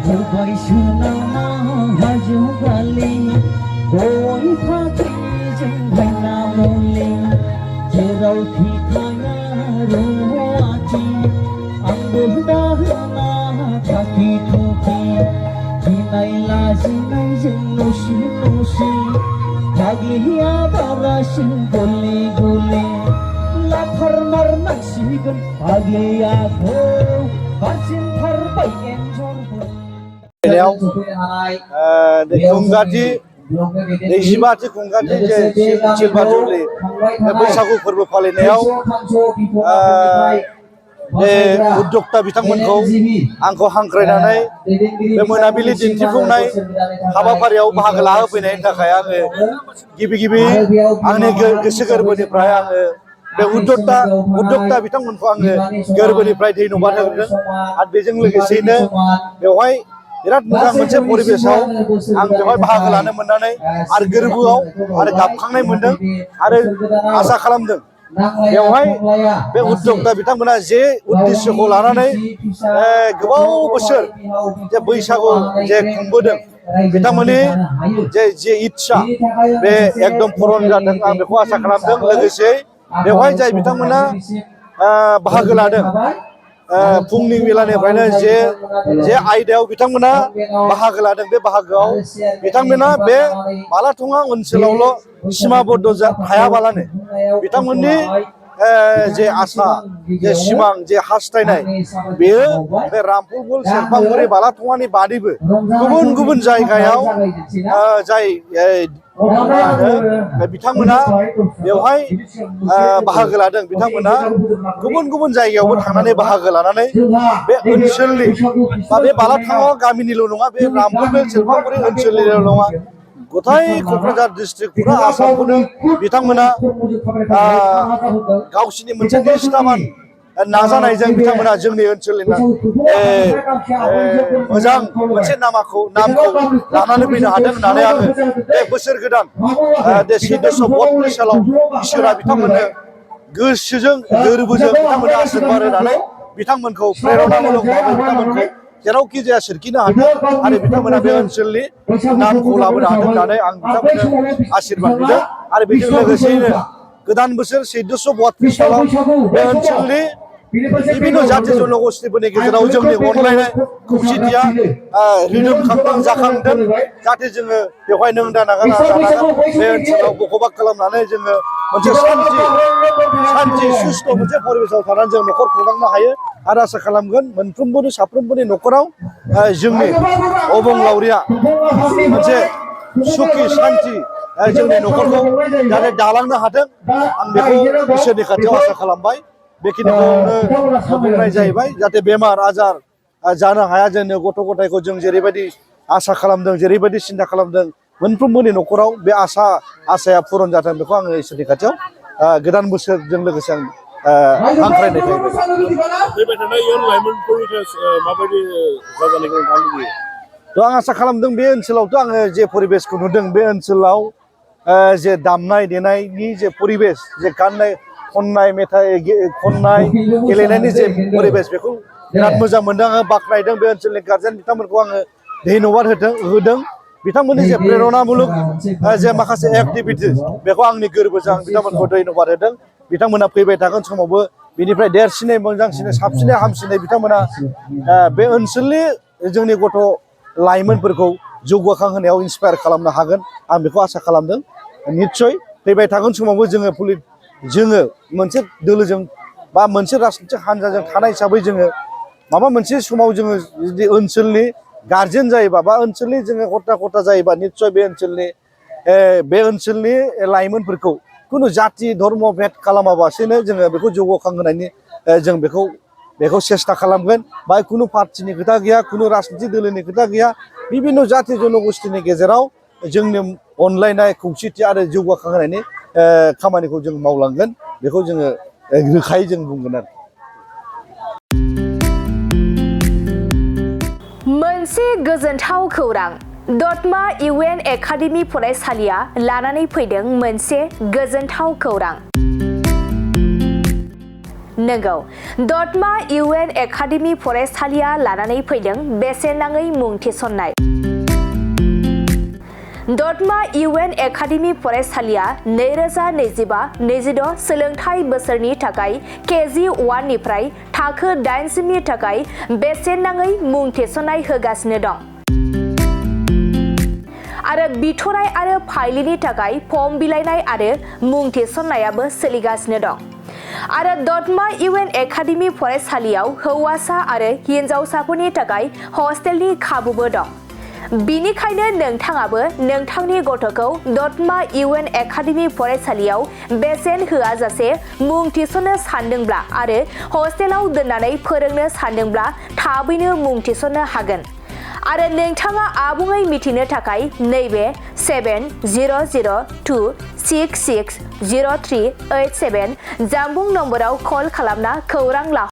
जोबाय सोनामा हाजो गाले गय फाख्रिजों बायना मुलि जेरावखि थाङा रुवाथि आंबो दाहोना थाखि थुखि गिनाय लाजिनायजों नसि नसि गाग्लिया बारासिन गले गले लाथार मारनांसिगोन फाग्लियाखौ बारसिनथारबाय एन्जरफोर खुंगाथि 25थि खुंगाथि जे सिलबाजुलि बैसागु फोरबो फालिनायाव बे उद्योक्ता बिथांमोनखौ आंखौ हांख्रायनानै बे मोनाबिलि दिन्थिफुंनाय हाबाफारियाव बाहागो लाहोफैनायनि थाखाय आङो गिबि आंनि गोसो गोरबोनिफ्राय आङो बे उद्योक्ता बिथांमोनखौ आङो गोरबोनिफ्राय धन्यबाद होदों आरो बेजों लोगोसेयैनो बेवहाय बिराद मोजां मोनसे परिबेसाव आं बेवहाय बाहागो लानो मोननानै आरो गोरबोआव आरो गाबखांनाय मोनदों आरो आसा खालामदों बेवहाय बे उद्योक्ता बिथांमोना जे उद्देश्यखौ लानानै गोबाव बोसोर जे बैसागु जे खुंबोदों बिथांमोननि जे इच्छा बे एकदम पुरन जादों आं बेखौ आसा खालामदों लोगोसे बेवहाय जाय बिथांमोना बाहागो लादों फुंनि बेलानिफ्रायनो जे आयदायाव बिथांमोना बाहागो लादों बे बाहागोआव बिथांमोना बे बालाथङा ओनसोलावल' सिमाबद्ध थायाबालानो बिथांमोननि जे आसा जे सिमां जे हास्थायनाय बेयो बे रामफलगुल सेरफांगुरि बालाथङानि बादैबो गुबुन गुबुन जायगायाव जाय बिथांमोना बेवहाय बाहागो लादों बिथांमोना गुबुन गुबुन जायगायावबो थांनानै बाहागो लानानै बे ओनसोलनि बा बे बालाथङा गामिनिल' नङा बे रामफलगुल सेरफांगुरि ओनसोलनिल' नङा गथाय क'क्राझार डिस्ट्रिक्ट फुरा आसामखौनो बिथांमोना गावसिनि मोनसे निष्ठाबान नाजानायजों बिथांमोना जोंनि ओनसोलनि मोजां मोनसे नामखौ लानानै फैनो हादों होननानै आङो बे बोसोर गोदान 1432 सालाव इसोरा बिथांमोननो गोसोजों गोरबोजों बिथांमोननो आशीर्बाद होनानै बिथांमोनखौ प्रेरणामूलक भाबै बिथांमोनखौ जेरावखि जाया सोरखिनो हादों आरो बिथांमोना बे ओनसोलनि नामखौ लाबोनो हादों होननानै आं बिथांमोननो आशीर्बाद होदों आरो बेजों लोगोसेयैनो गोदान बोसोर 1432 सालाव बे ओनसोलनि विभिन्न जाति जनगोष्ठीफोरनि गेजेराव जोंनि अनलायनाय खौसेथिया रिदोमखांदों जाखांदों जाहाथे जोङो बेवहाय नों दानागार बे ओनसोलाव बखबाक खालामनानै जोङो मोनसे सान्थि सुस्थ' मोनसे परिबेसाव थानानै जों न'खर खुंलांनो हायो आरो आसा खालामगोन मोनफ्रोमबोनि साफ्रोमबोनि न'खराव जोंनि अबंलावरिया मोनसे सुखि शान्ति जोंनि न'खरखौ जाहाथे दालांनो हाथों आं बेखौ इसोरनि खाथियाव आसा खालामबाय बेखिनिखौनो बुंनाय जाहैबाय जाहाथे बेमार आजार जानो हाया जोंनो गथ' गथायखौ जों जेरैबायदि आसा खालामदों जेरैबायदि सिन्था खालामदों मोनफ्रोमबोनि न'खराव बे आसाया पुरन जाथों बेखौ आङो इसोरनि खाथियाव गोदान बोसोरजों लोगोसे आं हांख्रायनाय थाहैबाय थ' आं आसा खालामदों बे ओनसोलावथ' आङो जे परिबेसखौ नुदों बे ओनसोलाव जे दामनाय देनायनि जे परिबेस जे गाननाय खननाय मेथाइ खननाय गेलेनायनि जे परिबेस बेखौ बिराद मोजां मोनदों आङो बाख्नायदों बे ओनसोलनि गार्जेन बिथांमोनखौ आङो धन्यबाद होदों बिथांमोननि जे प्रेरणामूलक जे माखासे एक्टिभिटिस बेखौ आंनि गोरबोजों आं बिथांमोनखौ धन्यबाद होदों बिथांमोना फैबाय थागोन समावबो बिनिफ्राय देरसिनै मोजांसिनै साबसिनै हामसिनै बिथांमोना बे ओनसोलनि जोंनि गथ' लाइमोनफोरखौ जौगाखां होनायाव इन्सपायार खालामनो हागोन आं बेखौ आसा खालामदों निस्सय फैबाय थागोन समावबो जोङो मोनसे दोलोजों बा मोनसे राजनितिक हान्जाजों थानाय हिसाबै जोङो माबा मोनसे समाव जोङो जुदि ओनसोलनि गार्जेन जायोबा बा ओनसोलनि जोङो खथा जायोबा निस्सय बे ओनसोलनि लाइमोनफोरखौ खुनु जाति धर्म भेद खालामाबासेनो जोङो बेखौ जौगाखां होनायनि जों बेखौ सेस्था खालामगोन बा खुनु पार्टिनि खोथा गैया खुनु राजनितिक दोलोनि खोथा गैया विभिन्न जाति जनगोष्ठीनि गेजेराव जोंनि अनलायनाय खौसेथि आरो जौगाखां होनायनि खामानिखौ जों मावलांगोन बेखौ जोङो रोखायै जों बुंगोन आरो मोनसे गोजोनथाव खौरां दतमा इउएन एकाडेमि फरायसालिया लानानै फैदों मोनसे गोजोनथाव खौरां नंगौ दतमा UN एकाडेमि फरायसालिया लानानै फैदों बेसेन नाङै मुं थिसननाय। दतमा UN एकाडेमि फरायसालिया 2025-26 सोलोंथाइ बोसोरनि थाखाय KG1 निफ्राय थाखो 8 सिमनि थाखाय बेसेन नाङै मुं थिसननाय होगासिनो दं। आरो बिथराय आरो फाइलिनि थाखाय फर्म बिलाइनाय आरो मुं थिसननायाबो सोलिगासिनो दं। आरो दतमा UN एकाडेमि फरायसालियाव हौवासा आरो हिनजावसाफोरनि थाखाय हस्टेलनि खाबुबो दं। बिनिखायनो नोंथाङाबो नोंथांनि गथ'खौ दतमा UN एकाडेमि फरायसालियाव बेसेन होआजासे मुं थिसननो सानदोंब्ला आरो हस्टेलाव दोननानै फोरोंनो सानदोंब्ला थाबैनो मुं थिसननो हागोन। आरो नोंथाङा आबुङै मिथिनो थाखाय नैबे 7002660387 जानबुं नम्बराव कल खालामना खौरां ला।